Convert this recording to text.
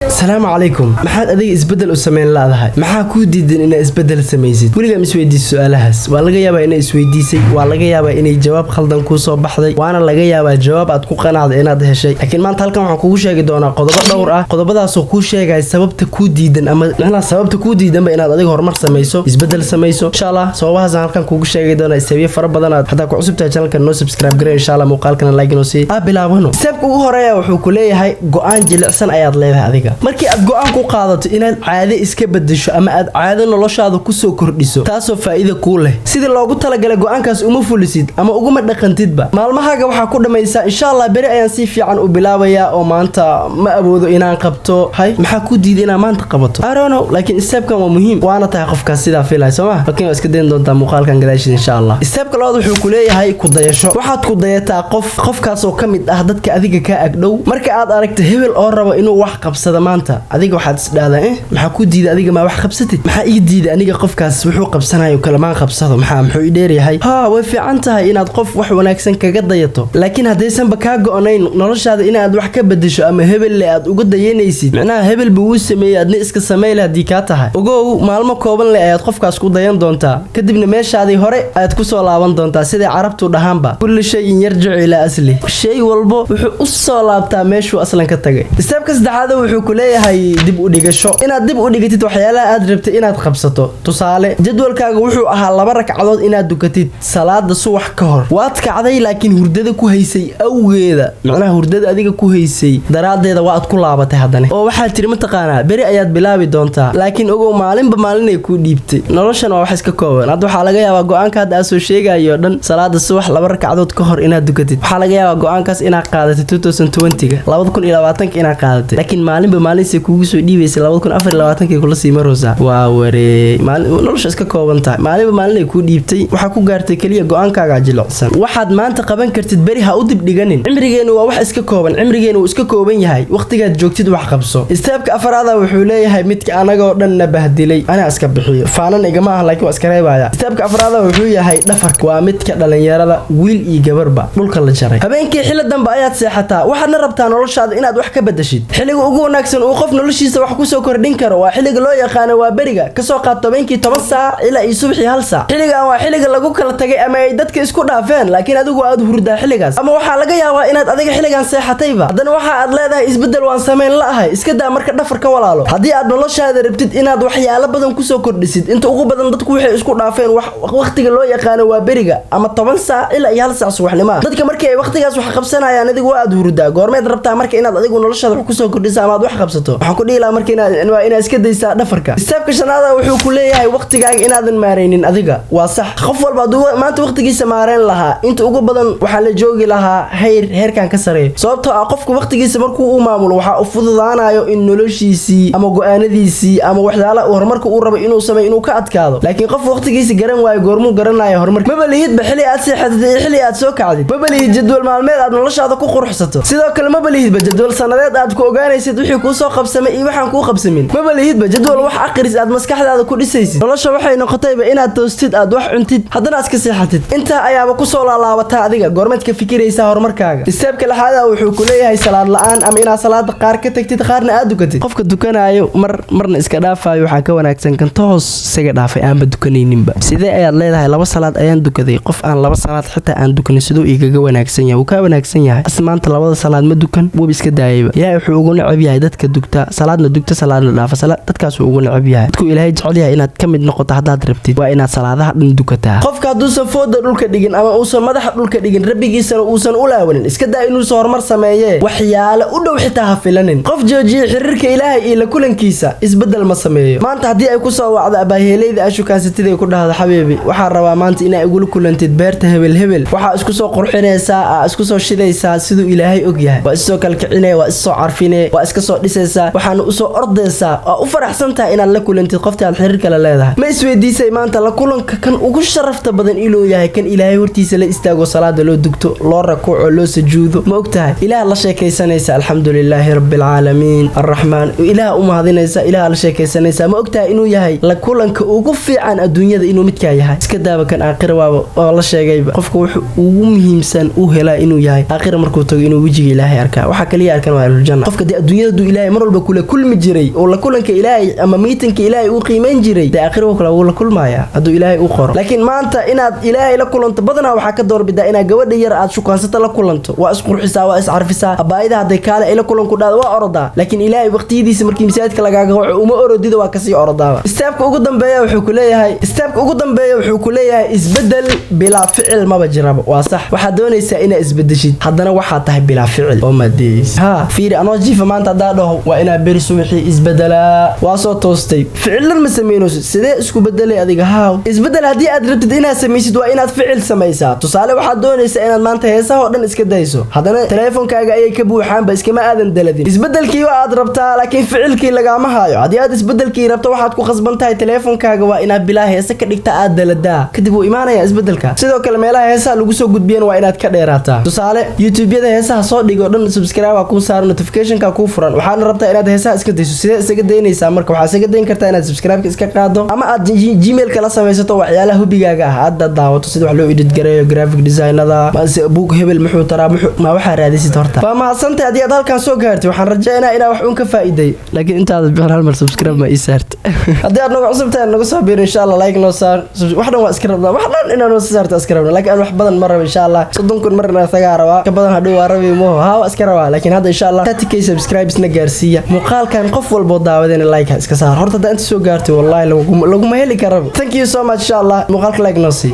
Asalaamu calaykum. Maxaad adiga isbeddel u samayn laadahay? Maxaa kuu diidan inaad isbeddel samaysid? Weligaa ma isweydiisay su-aalahaas? Waa laga yaabaa inay isweydiisay, waa laga yaabaa inay jawaab khaldan kuu soo baxday, waana laga yaabaa jawaab aad ku qanacday inaad heshay. Laakiin maanta halkan waxaan kugu sheegi doonaa qodobo dhowr ah, qodobadaasoo kuu sheegaya sababta kuu diidan, ama micnaha sababta kuu diidanba inaad adiga horumar samayso, isbeddel samayso. Insha Allah sababahaasaan halkan kugu sheegi doonaa, isabiye fara badan. Aad hadaa ku cusub tahay channelkan, noo subscribe garee insha Allah, muuqaalkana like noo sii. Aa bilaabano. Stepka ugu horeeya wuxuu ku leeyahay: go-aan jilicsan ayaad leedahay adiga. Markii aad go-aan ku qaadato inaad caado iska bedesho ama aad caado noloshaada kusoo kordhiso, taasoo faa'iida kuu leh, sidii loogu talagalay go-aankaas uma fulisid ama uguma dhaqantidba. Maalmahaaga waxaa ku dhammaysaa "Insha Allah beri ayaan si fiican u bilaabayaa" oo "Maanta ma awoodo inaan qabto." Hay, maxaa ku diiday inaad maanta qabato? I don't know, laakiin stepkan waa muhiim, waana tahay qofkaas sidaa filay, soo ma? Laakiin waa iska dayn doontaa muuqaalkan gadaashiisa insha Allah. Stepka labaad wuxuu ku leeyahay: ku dayasho. Waxaad ku dayataa qof, qofkaasoo ka mid ah dadka adiga kaa agdhow. Marka aad aragto hebel oo raba inuu wax qabsado maanta, adiga waxaad isdhahdaa, "Eh, maxaa ku diiday adiga maa wax qabsatid? Maxaa ii diiday aniga qofkaas wuxuu qabsanayo kalamaan qabsado? Maxaa muxuu ii dheeryahay?" Haa, way fiican tahay inaad qof wax wanaagsan kaga dayato, laakiin haddaysanba kaa go-nayn noloshaada inaad wax ka bedesho ama hebelle aad uga dayanaysid, micnaha hebel buu uu sameeyey, adna iska sameyle haddii kaa tahay, ogow maalmo kooban leh ayaad qofkaas ku dayan doontaa, kadibna meeshaadii hore ayaad kusoo laaban doontaa. Siday carabtu dhahaanba, كل شيء يرجع إلى أصله, shay walbo wuxuu u soo laabtaa meeshuu aslan ka tagay. Stepka saddexaad wuxuu ku leeyahay: dib u dhigasho. Inaad dib u dhigatid waxyaalaha aad rabtay inaad qabsato. Tusaale, jadwalkaaga wuxuu ahaa 2 ragcadood inaad dukatid salaada subax ka hor. Waad kacday, laakiin hurdada ku haysay awgeeda, macnaha hurdada adiga ku haysay daraaddeeda, waad ku laabatay haddana oo waxaad tiri, mataqaanaa, beri ayaad bilaabi doontaa. Laakiin ogow, maalinba maalinay kuu dhiibtay. Noloshan waa wax iska kooban. Hadda waxaa laga yaabaa go-aanka hadda aad soo sheegayo dhan, salaada subax 2 ragcadood ka hor inaad dukatid, waxaa laga yaabaa go-aankaas inaad qaadatay 2020-ga, 2020-ka inaad qaadatay, laakiin maalinba maalinsay kugu soo dhiibaysay, 2024-kii kula sii maraysaa. Waa waree, nolosha iska kooban tahay. Maalinba maalinay kuu dhiibtay, waxaa ku gaartay keliya go-aankaaga jilicsan. Waxaad maanta qaban kartid beri ha u dib dhiganin. Cimrigeenu waa wax iska kooban, cimrigeenu wuu iska kooban yahay. Waqtigaad joogtid wax qabso. Stepka afaraada wuxuu leeyahay midka anagoo dhanna bahdilay, anaa iska bixiyo, faanan igama ah, laakiin waa iska reebaya. Stepka afraada wuxuu yahay dhafarka. Waa midka dhalinyarada, wiil iyo gabarba, dhulka la jaray. Habeenkii xilli dambe ayaad seexataa, waxaadna rabtaa noloshaada inaad wax ka bedeshid. Xilliga ugu wanaagsan uu qof noloshiisa wax kusoo kordhin karo waa xilliga loo yaqaano waa beriga. Kasoo qaad habeenkii 10 saac ilaa iyo subaxii 1 saac. Xilligan waa xilliga lagu kala tagay ama ay dadka isku dhaafeen, laakiin adigu aad hurdaa xilligaas, ama waxaa laga yaabaa inaad adiga xilligan seexatayba. Haddana waxa aad leedahay "Isbedel waan samayn la'ahay." Iska daa marka dhafarka, walaalo. Haddii aad noloshaada rabtid inaad waxyaalo badan kusoo kordhisid, inta ugu badan dadku waxay isku dhaafeen waqtiga loo yaqaano waa beriga ama 10 saac ilaa iyo 1 saac subaxnimo ah. Dadka markii ay waqtigaas wax qabsanayaan, adigu waa aad hurdaa. Goormeed rabtaa marka inaad adigu noloshaada wax kusoo kordhiso ama aad wax qabsato? Waxaan ku dhihi lahaa marka waa inaad iska daysaa dhafarka. Stepka shanaada wuxuu ku leeyahay: waqtigaaga inaadan maaraynin adiga. Waa sax, qof walba hadduu maanta waqtigiisa maareyn lahaa, inta ugu badan waxaa la joogi lahaa hayr heerkan ka sareeyo, sababtoo ah qofku waqtigiisa markuu u maamulo, waxaa u fududaanayo in noloshiisii ama go-aanadiisii ama waxyaalaha horumarka uu rabo inuu sameeyo inuu ka adkaado. Laakiin qof waqtigiisa garan waayo, goormuu garanayo horumarka? Maba lihidba xilli aad seexatid iyo xilli aad soo kacdid. Maba lihid jadwal maalmeed aad noloshaada ku quruxsato. Sidoo kale maba lihidba jadwal sanadeed aad ku ogaanaysid wixii kuu soo qabsamay iyo waxaan kuu qabsamin. Maba lihidba jadwal wax aqris aad maskaxdaada ku dhisaysid. Nolosha waxay noqotayba inaad toostid, aad wax cuntid, haddana aad iska seexatid. Intaa ayaaba kusoo laalaabataa. Adiga goormeed ka fikiraysaa horumarkaaga? Stepka lixaada wuxuu ku leeyahay: salaad la-aan, ama inaad salaada qaar ka tagtid, qaarna aad dukatid. Qofka dukanaayo mar marna iska dhaafayo waxaa ka wanaagsan kan toos isaga dhaafay, aanba dukanayninba. Sidee ayaad leedahay "Laba salaad ayaan dukaday"? Qof aan laba salaad xitaa aan dukanin siduu igaga wanaagsan yahay? Wuu kaa wanaagsan yahay. As maanta labada salaad ma dukan, wuuba iska daayayba. Ilaahay wuxuu ugu necab yahay dadka dugta, salaadna dugta, salaadna dhaafa. Salaad dadkaasuu ugu necab yahay. Dadkuu Ilaahay jecel yahay inaad ka mid noqoto haddaad rabtid, waa inaad salaadaha dhan dukataa. Qofka hadduusan fooda dhulka dhigin ama uusan madaxa dhulka dhigin, rabbigiisana uusan u laawanin, iska daa inuusan horumar sameeyee, waxyaale u dhow xitaa ha filanin. Qof joojiye xiriirka Ilaahay iyo la kulankiisa isbedel ma sameeyo. Maanta haddii ay kusoo wacdo abaaheeleyda ashukaasatid, ay ku dhahdo, "Xabiibi, waxaan rabaa maanta inaa igula kulantid beerta hebel hebel," waxaa isku soo qurxinaysaa, aa isku soo shidaysaa siduu Ilaahay og yahay. Waa issoo kalkicinaya, waa issoo carfine, waa iska soo dhisaysaa, waxaana usoo ordaysaa, waa u faraxsan tahay inaad la kulantid qoftii aad xiriir kale leedahay. Ma isweydiisay maanta la kulanka kan ugu sharafta badan inuu yahay kan Ilaahay hortiisa la istaago, salaada loo dugto, loo rakuuco, loo sujuudo? Ma og tahay Ilaah la sheekaysanaysa? الحمد لله رب العالمين الرحمن, Ilaah u mahadinaysa, Ilaah la sheekaysanaysa. Ma og tahay inuu yahay la kulanka ugu fiican adduunyada inuu midkaa yahay? Iska daaba kan aakhira, waaba oo la sheegayba qofka wuxuu ugu muhiimsan u helaa inuu yahay aakhira markuu tago inuu wejiga Ilaahay arkaa. Waxaa kaliya arkan waa ahluljanna. Qofka dee adduunyada hadduu Ilaahay. Ilaahay mar walba kula kulmi jiray oo la kulanka Ilaahay ama meetingka Ilaahay uu qiimeyn jiray, dee aakhir kale wuu la kulmaaya hadduu Ilaahay u qoro. Laakiin maanta inaad Ilaahay la kulanto badanaa waxaa ka doorbidaa inaad gabadha yar aad shukaansato la kulanto. Waa isqurxisaa, waa iscarfisaa. Abaayada hadday kaale ila kulan ku dhahdo, waa orodaa. Laakiin Ilaahay waqtiyadiisa markii masaajidka lagaaga waco, uma orodida, waa kasii orodaaba. Stepka ugu dambeeya wuxuu ku leeyahay: isbedel bilaa ficil maba jiraba. Waa sax. Waxaad doonaysaa inaad isbedeshid, haddana waxaad tahay bilaa ficil oo madeys. Ha fiiri, anoo jiifa maanta haddaa dhaho waa inaa beri subaxii isbedelaa, waa soo toostay, ficilan ma samaynaysid. Sidee isku bedelay adiga? Haaw, isbedel haddii aad rabtid inaad samaysid, waa inaad ficil samaysaa. Tusaale, waxaad doonaysaa inaad maanta heesaha oo dhan iska dayso, haddana teleefonkaaga ayay ka buuxaanba, iskama aadan daladin. Isbedelkii waa aad rabtaa, laakiin ficilkii lagaama haayo. Haddii aad isbedelkii rabto, waxaad ku khasban tahay teleefonkaaga waa inaad bilaa heese ka dhigta, aad daladaa, kadib wuu imaanaya isbedelka. Sidoo kale meelaha heesaha lagu soo gudbiyan waa inaad ka dheeraataa. Tusaale, YouTubeyada heesaha soo dhigo dhan subscribe kuu saaran, notificationka kuu furan, waxaana rabtaa inaad heesaha iska dayso. Sidee isaga daynaysaa? Marka waxaa isaga dayn kartaa inaad subscribe-ka iska qaado ama aad Gmailka la samaysato, waxyaalaha hobby-gaaga ah aad daawato, sida wax loo edit gareeyo, graphic designada, book hebel muxuu taraa, ma waxaa raadisid. Horta waa mahadsantahay haddii aad halkan soo gaartay. Waxaan rajaynaa inaa wax uun ka faa'iiday, laakiin intaada bixin, hal mar subscribe ma ii saarta. Haddii aad nagu cusub tahay, nagu soo biir insha Allah. Like noo saar. Wax dhan waa iska rabnaa, wax dhan inaa noo saarta iska rabnaa, laakiin aan wax badan ma rabo. Insha Allah 30,000 mar inaa tagaa rabaa. Ka badan hadhow waa rabi moho, haa, waa iska rabaa. Laakiin hadda insha Allah 30K subscribes na gaarsiiya. Muuqaalkan qof walboo daawadayna like ha iska saar. Horta haddaa inta soo gaartay, wallahi laguma heli karaba. Thank you so much. Insha Allah muuqaalka like noo sii.